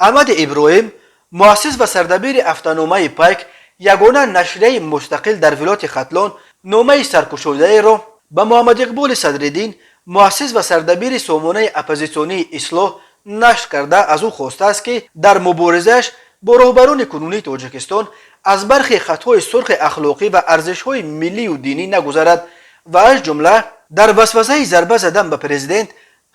Аҳмади Иброҳим, муассис ва сардабири ҳафтаномаи «Пайк», ягона нашрияи мустақил дар вилояти Хатлон, номаи саркушодаеро ба Муҳаммадиқболи Садриддин, муассис ва сардабири сомонаи оппозитсионии «Ислоҳ», нашр карда, аз ӯ хостааст, ки дар муборизааш бо роҳбарони кунунии Тоҷикистон аз бархе хатҳои сурхи ахлоқӣ ва арзишҳои миллию динӣ нагузарад ва аз ҷумла дар васвасаи зарба задан ба президент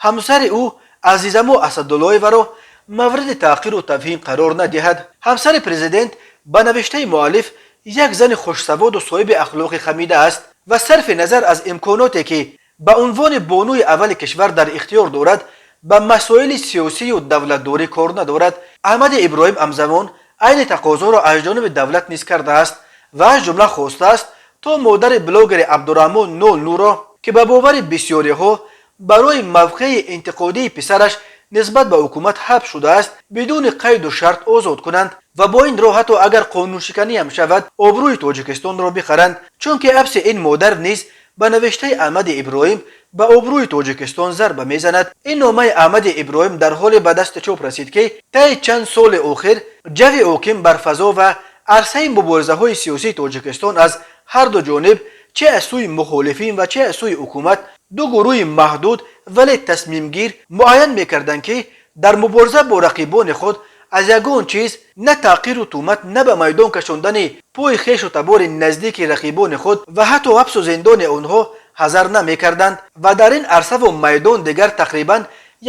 ҳамсари ӯ Азизамо Асадуллоеваро мавриди таҳқиру тавҳин қарор надиҳад. Ҳамсари президент, ба навиштаи муаллиф, як зани хушсаводу соҳиби ахлоқи хамида аст ва сарфи назар аз имконоте, ки ба унвони бонуи аввали кишвар дар ихтиёр дорад, ба масоили сиёсию давлатдорӣ кор надорад. Аҳмади Иброҳим ҳамзамон айни тақозоро аз ҷониби давлат низ кардааст ва аз ҷумла хостааст, то модари блогери Абдураҳмон Нол Нуро, ки ба бовари бисёриҳо барои мавқеи интиқодии писараш нисбат ба ҳукумат ҳабс шудааст, бидуни қайду шарт озод кунанд ва бо ин роҳ, ҳатто агар қонуншиканиам шавад, обрӯи Тоҷикистонро бихаранд, чунки ҳабси ин модар низ, ба навиштаи Аҳмади Иброҳим, ба обрӯи Тоҷикистон зарба мезанад. Ин номаи Аҳмади Иброҳим дар ҳоле ба дасти чоп расид, ки таи чанд соли охир ҷавви ҳоким бар фазо ва арсаи муборизаҳои сиёсии Тоҷикистон аз ҳарду ҷониб, чи аз сӯи мухолифин ва чи аз сӯи ҳукумат, ду гурӯҳи маҳдуд, вале тасмимгир муайян мекарданд, ки дар мубориза бо рақибони худ аз ягон чиз, на таҳқиру туҳмат, на ба майдон кашондани пои хешу табори наздики рақибони худ ва ҳатто ҳабсу зиндони онҳо ҳазар намекарданд. Ва дар ин арсаву майдон дигар тақрибан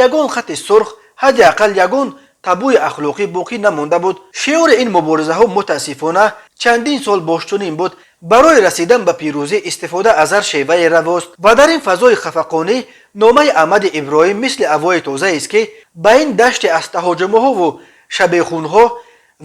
ягон хати сурх, ҳадди ақал ягон табуи ахлоқӣ боқӣ намонда буд. Шиори ин муборизаҳо, мутаассифона, чандин сол боз чунин буд: барои расидан ба пирӯзӣ истифода аз ҳар шевае равост. Ва дар ин фазои хафақонӣ номаи Аҳмади Иброҳим мисли ҳавои тозаест, ки ба ин дашти аз таҳоҷумҳову шабехунҳо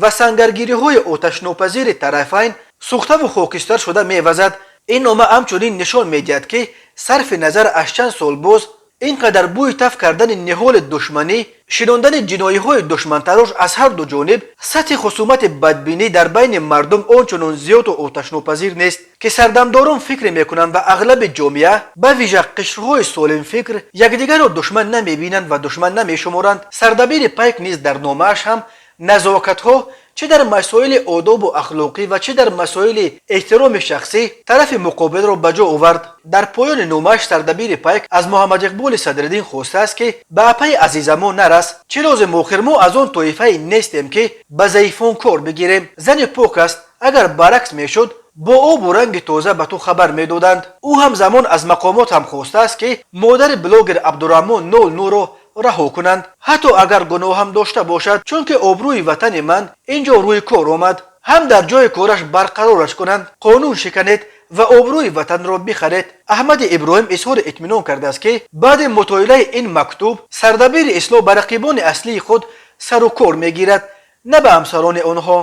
ва сангаргириҳои оташнопазири тарафайн сӯхтаву хокистар шуда мевазад. Ин нома ҳамчунин нишон медиҳад, ки сарфи назар аз чанд сол боз ин қадар бӯи таф кардани ниҳоли душманӣ, шинондани ҷиноиҳои душмантарош аз ҳар ду ҷониб, сатҳи хусумати бадбинӣ дар байни мардум он чунон зиёду оташнопазир нест, ки сардамдорон фикр мекунанд ва ағлаби ҷомеа, ба вижа қишрҳои солимфикр, якдигарро душман намебинанд ва душман намешуморанд. Сардабири «Пайк» низ дар номааш ҳам назокатҳо, чӣ дар масоили одобу ахлоқӣ ва чӣ дар масоили эҳтироми шахсӣ, тарафи муқобилро ба ҷо овард. Дар поёни номааш сардабири «Пайк» аз Муҳаммадиқболи Садриддин хостааст, ки ба апаи Азизамо нарас. Чӣ лозим, охир мо аз он тоифае нестем, ки ба заифон кор бигирем. Зани пок аст, агар баръакс мешуд, бо обу ранги тоза ба ту хабар медоданд. Ӯ ҳамзамон аз мақомот ҳам хостааст, ки модари блогер Абдураҳмон Нол Нуро раҳо кунанд, ҳатто агар гуноҳам дошта бошад, чунки обрӯи ватани ман ин ҷо рӯи кор омад. Ҳам дар ҷои кораш барқарораш кунанд. Қонун шиканед ва обрӯи ватанро бихаред. Аҳмади Иброҳим изҳори итминон кардааст, ки баъди мутолиаи ин мактуб сардабири «Ислоҳ» ба рақибони аслии худ сару кор мегирад, на ба ҳамсарони онҳо.